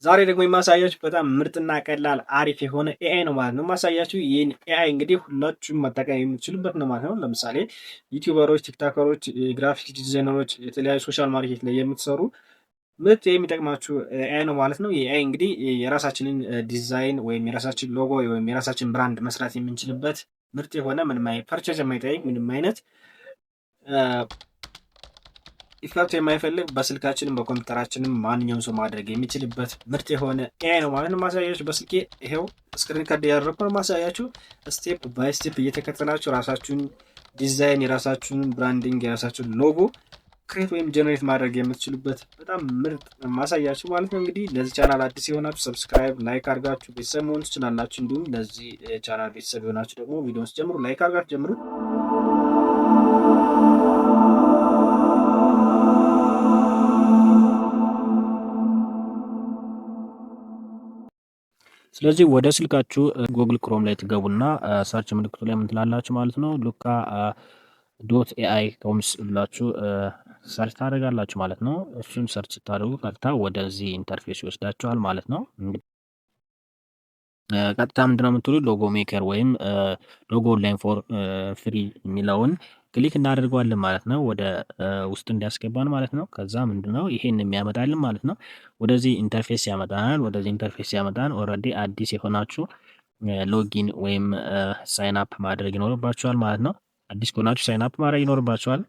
ዛሬ ደግሞ የማሳያችሁ በጣም ምርጥና ቀላል አሪፍ የሆነ AI ነው ማለት ነው የማሳያችሁ። ይህን AI እንግዲህ ሁላችሁም መጠቀም የምትችሉበት ነው ማለት ነው። ለምሳሌ ዩቲዩበሮች፣ ቲክቶከሮች፣ graphic ዲዛይነሮች፣ የተለያዩ social market ላይ የምትሰሩ ምርጥ የሚጠቅማችሁ AI ነው ማለት ነው። ይህ AI እንግዲህ የራሳችንን ዲዛይን ወይም የራሳችን ሎጎ ወይም የራሳችን brand መስራት የምንችልበት ምርጥ የሆነ ምንም purchase የማይጠይቅ፣ ምንም አይነት effort የማይፈልግ፣ በስልካችንም በኮምፒውተራችንም ማንኛውም ሰው ማድረግ የሚችልበት ምርጥ የሆነ AI ነው ማለት ነው። ማሳያችሁ በስልኬ ይሄው screen record እያደረግኩ ነው ማሳያችሁ። Step by step እየተከተላችሁ ራሳችሁን ዲዛይን፣ የራሳችሁን branding፣ የራሳችሁን logo create ወይም generate ማድረግ የምትችሉበት በጣም ምርጥ ማሳያችሁ ማለት ነው። እንግዲህ ለዚህ ቻናል አዲስ የሆናችሁ subscribe፣ like አድርጋችሁ ቤተሰብ መሆን ትችላላችሁ። እንዲሁም ለዚህ ቻናል ቤተሰብ የሆናችሁ ደግሞ ቪዲዮን ጀምሩ like አድርጋችሁ ጀምሩ። ስለዚህ ወደ ስልካችሁ Google Chrome ላይ ትገቡና search ምልክቱ ላይ ምን ትላላችሁ ማለት ነው፣ Luka.ai coms ብላችሁ search ታደርጋላችሁ ማለት ነው። እሱን search ስታደርጉ ቀጥታ ወደዚህ interface ይወስዳችኋል ማለት ነው። ቀጥታ ምንድነው የምትሉ logo maker ወይም logo online for free የሚለውን click እናደርገዋለን ማለት ነው። ወደ ውስጥ እንዲያስገባን ማለት ነው። ከዛ ምንድነው ይሄን የሚያመጣልን ማለት ነው። ወደዚህ interface ያመጣናል። ወደዚህ interface ያመጣን already አዲስ የሆናችሁ login ወይም sign up ማድረግ ይኖርባችኋል ማለት ነው። አዲስ ከሆናችሁ sign up ማድረግ ይኖርባችኋል።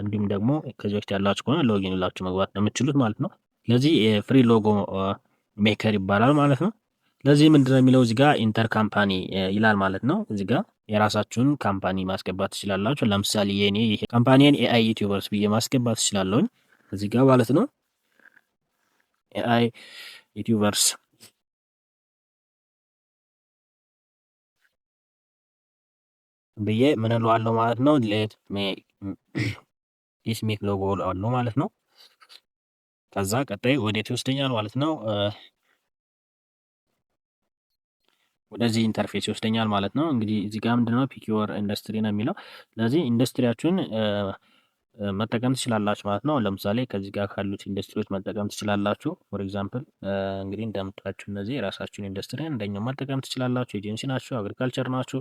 እንዲሁም ደግሞ ከዚህ በፊት ያላችሁ ከሆነ login ብላችሁ መግባት ነው የምትችሉት ማለት ነው። ስለዚህ free logo maker ይባላል ማለት ነው። ስለዚህ ምንድነው የሚለው እዚህ ጋር enter company ይላል ማለት ነው። እዚህ ጋር የራሳችሁን company ማስገባት ትችላላችሁ። ለምሳሌ የኔ ይሄ company ን AI YouTubers ብዬ ማስገባት ትችላለሁኝ እዚህ ጋር ማለት ነው። AI YouTubers ብዬ ምን እለዋለሁ ማለት ነው። Let this make logo እለዋለሁ ማለት ነው። ከዛ ቀጣይ ወዴት ይወስደኛል ማለት ነው? ወደዚህ interface ይወስደኛል ማለት ነው። እንግዲህ እዚህ ጋር ምንድነው pick your industry ነው የሚለው። ስለዚህ ኢንዱስትሪያችሁን መጠቀም ትችላላችሁ ማለት ነው። ለምሳሌ ከዚህ ጋር ካሉት ኢንዱስትሪዎች መጠቀም ትችላላችሁ። For example እንግዲህ እንደምታዩት እነዚህ የራሳችሁን ኢንዱስትሪ እንደኛው መጠቀም ትችላላችሁ። ኤጀንሲ ናችሁ፣ agriculture ናችሁ፣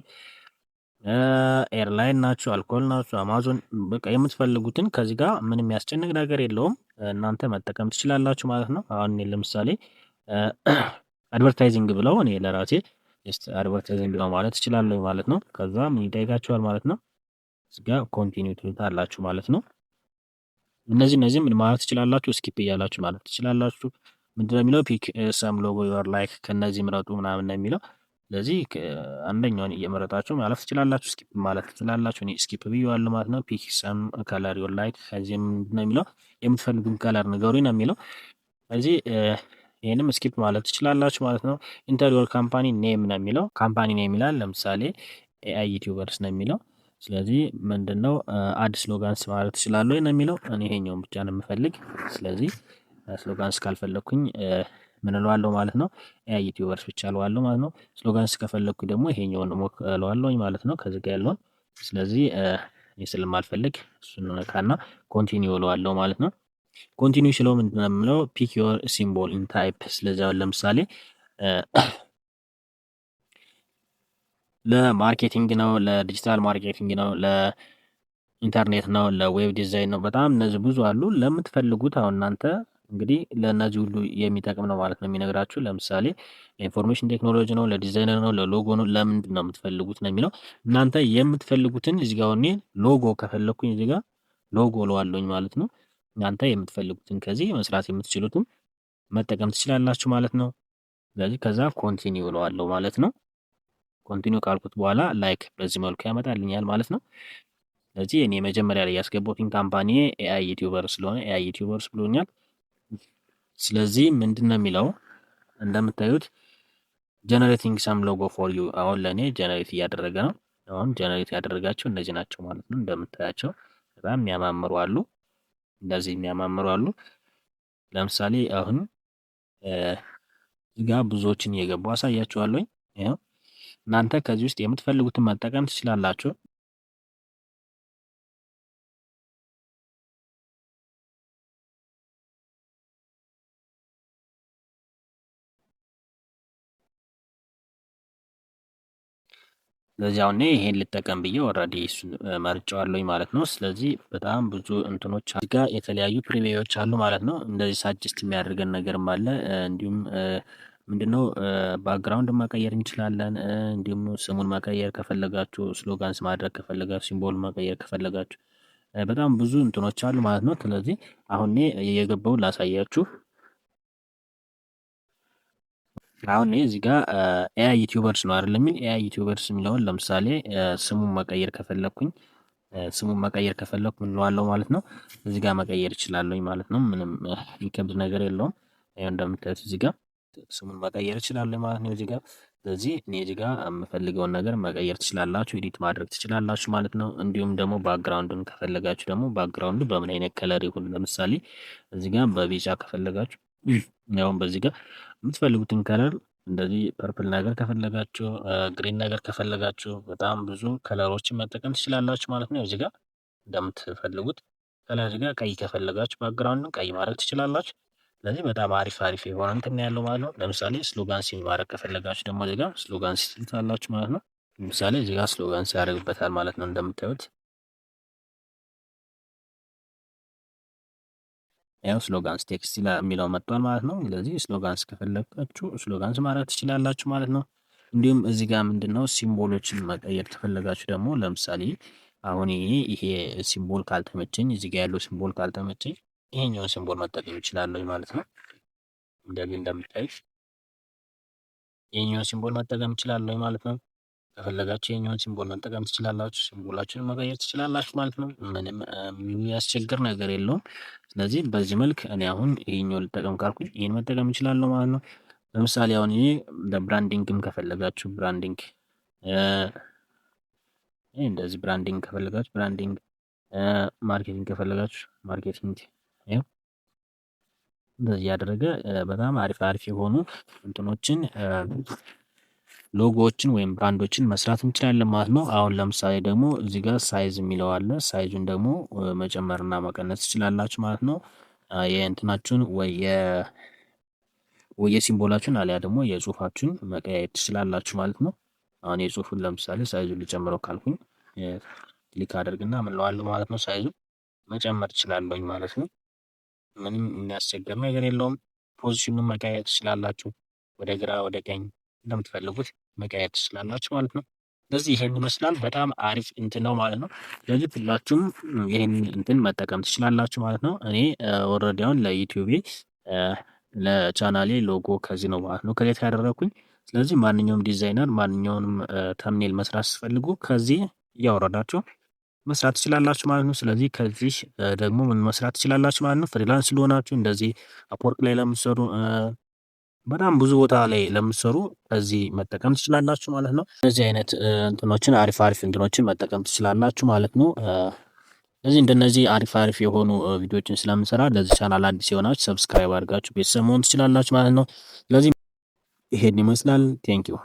airline ናችሁ፣ አልኮል ናችሁ፣ አማዞን፣ በቃ የምትፈልጉትን ከዚህ ጋር ምንም የሚያስጨንቅ ነገር የለውም። እናንተ መጠቀም ትችላላችሁ ማለት ነው። አሁን እኔ ለምሳሌ advertising ብለው እኔ ለራሴ just advertising ነው ማለት እችላለሁ ማለት ነው። ከዛ ምን ይጠይቃችኋል ማለት ነው። እዚህ ጋር continue ትሉታላችሁ ማለት ነው። እነዚህ ምን ማለት ትችላላችሁ፣ skip እያላችሁ ማለት ትችላላችሁ። ምንድነው የሚለው pick some logo you like፣ ከነዚህ ምረጡ ምናምን ነው የሚለው። ስለዚህ አንደኛውን እየመረጣችሁ ማለፍ ትችላላችሁ፣ skip ማለት ትችላላችሁ። እኔ skip ብዬዋለሁ ማለት ነው። Pick some color you like፣ ከዚህ ምንድነው የሚለው የምትፈልጉን color ንገሩኝ ነው የሚለው። ስለዚህ ይሄንም skip ማለት ትችላላችሁ ማለት ነው። Enter your company name ነው የሚለው። Company name ይላል። ለምሳሌ AI YouTubers ነው የሚለው። ስለዚህ ምንድነው add slogans ማለት ትችላለህ ነው የሚለው። እኔ ይሄኛውን ብቻ ነው የምፈልግ። ስለዚህ slogans ካልፈለኩኝ ምን እለዋለሁ ማለት ነው? AI YouTubers ብቻ እለዋለሁ ማለት ነው። Slogans ከፈለኩኝ ደግሞ ይሄኛውን እለዋለሁኝ ማለት ነው፣ ከዚህ ጋር ያለውን። ስለዚህ እኔ ስለማልፈልግ እሱን ነካና continue እለዋለሁ ማለት ነው። Continue ስለው ምንድነው የምለው? Pick your symbol in type። ስለዚህ አሁን ለምሳሌ ለ marketing ነው፣ ለ digital marketing ነው፣ ለኢንተርኔት ነው፣ ለ web design ነው። በጣም እነዚህ ብዙ አሉ። ለምትፈልጉት አሁን እናንተ እንግዲህ ለእነዚህ ሁሉ የሚጠቅም ነው ማለት ነው የሚነግራችሁ። ለምሳሌ ለ information technology ነው፣ ለዲዛይነር ነው፣ ለሎጎ ነው፣ ለምንድን ነው የምትፈልጉት ነው የሚለው። እናንተ የምትፈልጉትን እዚህ ጋር እኔ ሎጎ ከፈለኩኝ እዚህ ጋር ሎጎ እለዋለሁኝ ማለት ነው። እናንተ የምትፈልጉትን ከዚህ መስራት የምትችሉትን መጠቀም ትችላላችሁ ማለት ነው። ስለዚህ ከዛ continue እለዋለሁ ማለት ነው። Continue ካልኩት በኋላ like በዚህ መልኩ ያመጣልኛል ማለት ነው። ስለዚህ እኔ መጀመሪያ ላይ ያስገባሁትን company AI YouTuber ስለሆነ AI YouTubers ብሎኛል። ስለዚህ ምንድን ነው የሚለው እንደምታዩት generating some logo for you፣ አሁን ለእኔ generate እያደረገ ነው። አሁን generate ያደረጋቸው እነዚህ ናቸው ማለት ነው። እንደምታያቸው በጣም የሚያማምሩ አሉ። እንደዚህ የሚያማምሩ አሉ። ለምሳሌ አሁን እዚህ ጋር ብዙዎችን እየገቡ አሳያችኋለሁኝ። ይኸው እናንተ ከዚህ ውስጥ የምትፈልጉትን መጠቀም ትችላላችሁ። ስለዚህ አሁን ይሄን ልጠቀም ብዬ already እሱን መርጬዋለሁኝ ማለት ነው። ስለዚህ በጣም ብዙ እንትኖች ጋር የተለያዩ preview ዎች አሉ ማለት ነው። እንደዚህ suggest የሚያደርገን ነገርም አለ። እንዲሁም ምንድነው background መቀየር እንችላለን። እንዲሁም ስሙን መቀየር ከፈለጋችሁ፣ slogans ማድረግ ከፈለጋችሁ፣ symbol መቀየር ከፈለጋችሁ በጣም ብዙ እንትኖች አሉ ማለት ነው። ስለዚህ አሁን እኔ የገባውን ላሳያችሁ። አሁን እዚህ ጋር AI YouTubers ነው አይደል የሚል፣ AI YouTubers የሚለውን ለምሳሌ ስሙን መቀየር ከፈለኩ ምን እለዋለሁ ማለት ነው። እዚህ ጋር መቀየር እችላለሁኝ ማለት ነው። ምንም የሚከብድ ነገር የለውም። ይኸው እንደምታዩት እዚህ ጋር ስሙን መቀየር እችላለሁ ማለት ነው። እዚህ ጋር ስለዚህ እኔ እዚህ ጋር የምፈልገውን ነገር መቀየር ትችላላችሁ፣ edit ማድረግ ትችላላችሁ ማለት ነው። እንዲሁም ደግሞ background ኡን ከፈለጋችሁ ደግሞ background ኡ በምን አይነት color ይሁን፣ ለምሳሌ እዚህ ጋር በቢጫ ከፈለጋችሁ ያው በዚህ ጋር የምትፈልጉትን color እንደዚህ purple ነገር ከፈለጋችሁ፣ green ነገር ከፈለጋችሁ በጣም ብዙ color ኦችን መጠቀም ትችላላችሁ ማለት ነው። እዚህ ጋር እንደምትፈልጉት color ጋር ቀይ ከፈለጋችሁ background ኡን ቀይ ማድረግ ትችላላችሁ። ስለዚህ በጣም አሪፍ አሪፍ የሆነ እንትን ያለው ማለት ነው። ለምሳሌ slogans ማድረግ ከፈለጋችሁ ደግሞ እዚህ ጋር slogans ትሉታላችሁ ማለት ነው። ለምሳሌ እዚህ ጋር slogans ያደርግበታል ማለት ነው እንደምታዩት። ያው slogans text የሚለው መጥቷል ማለት ነው። ስለዚህ slogans ከፈለጋችሁ slogans ማድረግ ትችላላችሁ ማለት ነው። እንዲሁም እዚህ ጋር ምንድነው symbol ኦችን መቀየር ከፈለጋችሁ ደግሞ ለምሳሌ አሁን ይሄ symbol ካልተመቸኝ፣ እዚህ ጋር ያለው symbol ካልተመቸኝ ይሄኛውን symbol መጠቀም እችላለሁ ማለት ነው። እንደዚህ እንደምታዩት ይሄኛውን symbol መጠቀም እችላለሁ ማለት ነው። ከፈለጋችሁ ይሄኛውን symbol መጠቀም ትችላላችሁ። Symbol ኣችሁን መቀየር ትችላላችሁ ማለት ነው። ምንም የሚያስቸግር ነገር የለውም። ስለዚህ በዚህ መልክ እኔ አሁን ይሄኛውን ልጠቀም ካልኩኝ ይሄን መጠቀም እችላለሁ ማለት ነው። ለምሳሌ አሁን ይሄ ለ branding ም ከፈለጋችሁ branding፣ ይሄ እንደዚህ branding ከፈለጋችሁ branding፣ marketing ከፈለጋችሁ marketing፣ ይኸው እንደዚህ ያደረገ በጣም አሪፍ አሪፍ የሆኑ እንትኖችን ሎጎዎችን ወይም brand ኦችን መስራት እንችላለን ማለት ነው። አሁን ለምሳሌ ደግሞ እዚህ ጋር size የሚለው አለ። Size ኡን ደግሞ መጨመርና መቀነስ ትችላላችሁ ማለት ነው። የእንትናችሁን ወይ የ symbol ኣችሁን አሊያ ደግሞ የጽሁፋችሁን መቀያየር ትችላላችሁ ማለት ነው። አሁን የጽሁፉን ለምሳሌ size ኡን ልጨምረው ካልኩኝ click አደርግና ምን እለዋለሁ ማለት ነው፣ size ኡን መጨመር እችላለሁኝ ማለት ነው። ምንም የሚያስቸግር ነገር የለውም። Position ኑን መቀየር ትችላላችሁ። ወደ ግራ፣ ወደ ቀኝ እንደምትፈልጉት መቀየር ትችላላችሁ ማለት ነው። ስለዚህ ይሄን ይመስላል። በጣም አሪፍ እንትን ነው ማለት ነው። ስለዚህ ሁላችሁም ይሄን እንትን መጠቀም ትችላላችሁ ማለት ነው። እኔ already አሁን ለዩቲዩቤ ለቻናሌ ሎጎ ከዚህ ነው ማለት ነው create ያደረኩኝ። ስለዚህ ማንኛውም ዲዛይነር ማንኛውንም thumbnail መስራት ስትፈልጉ ከዚህ እያወረዳችሁ መስራት ትችላላችሁ ማለት ነው። ስለዚህ ከዚህ ደግሞ ምን መስራት ትችላላችሁ ማለት ነው። Freelance ለሆናችሁ፣ እንደዚህ Upwork ላይ ለምትሰሩ፣ በጣም ብዙ ቦታ ላይ ለምትሰሩ ከዚህ መጠቀም ትችላላችሁ ማለት ነው። እነዚህ አይነት እንትኖችን አሪፍ አሪፍ እንትኖችን መጠቀም ትችላላችሁ ማለት ነው። ስለዚህ እንደነዚህ አሪፍ አሪፍ የሆኑ ቪዲዮዎችን ስለምሰራ ለዚህ ቻናል አዲስ የሆናችሁ subscribe አድርጋችሁ ቤተሰብ መሆን ትችላላችሁ ማለት ነው። ስለዚህ ይሄን ይመስላል። Thank you.